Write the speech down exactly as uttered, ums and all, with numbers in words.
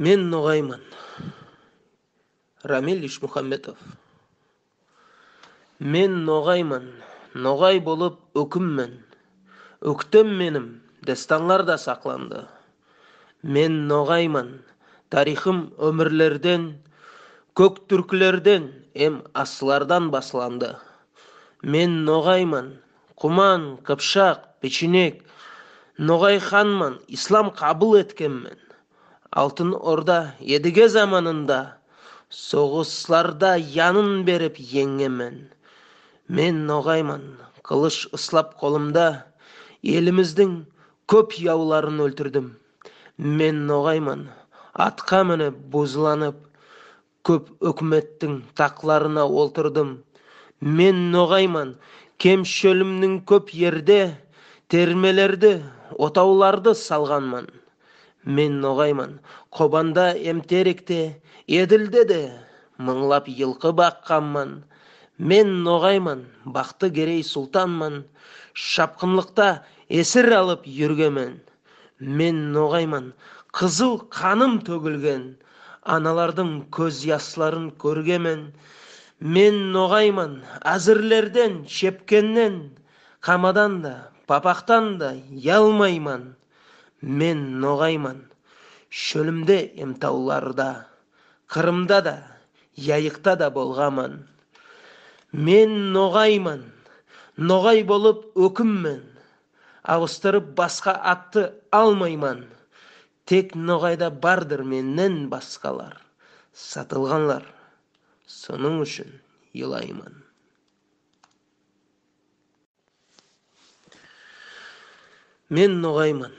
Мен ногайман. Рамиль Ишмухамбетов. Мен ногайман, ногай болып оькиммен. Оьктем меним дастанларда сакланды. Мен ногайман, тарихым оьмирлерден, коьк туьрклерден эм аслардан басланды. Мен ногайман, куман, кыпшак, печенек, ногай ханман, ислам кабыл эткенмен. Алтын Орда Эдиге заманында согысларда янын берип енъгенмен. Мен ногайман, кылыш ыслап колымда, элимиздинъ коьп явларын оьлтирдим. Мен ногайман, атка минип, бузланып, коьп оькиметтинъ такларына олтырдым. Мен ногайман, кем шоьлимнинъ коьп ерде термелерди, отавларды салганман. Мен ногайман, Кобанда эм Теректе, Эдилде де мынълап йылкы бакканман. Мен ногайман, Бакты-Герей султанман, шапкынлыкта эсир алып юргенмен. Мен ногайман, кызыл каным тоьгилген, аналардынъ коьз ясларын коьргенмен. Мен ногайман, аьзирлерден, шепкеннен, камадан да, папактан да ялмайман. Мен ногайман, шоьлимде эм тавларда, Кырымда да, Яйыкта да болганман. Мен ногайман, ногай болып оькиммен. Авыстырып баска атты алмайман. Тек ногайда бардыр меннен баскалар. Сатылганлар, сонынъ уьшин йылайман. Мен ногайман.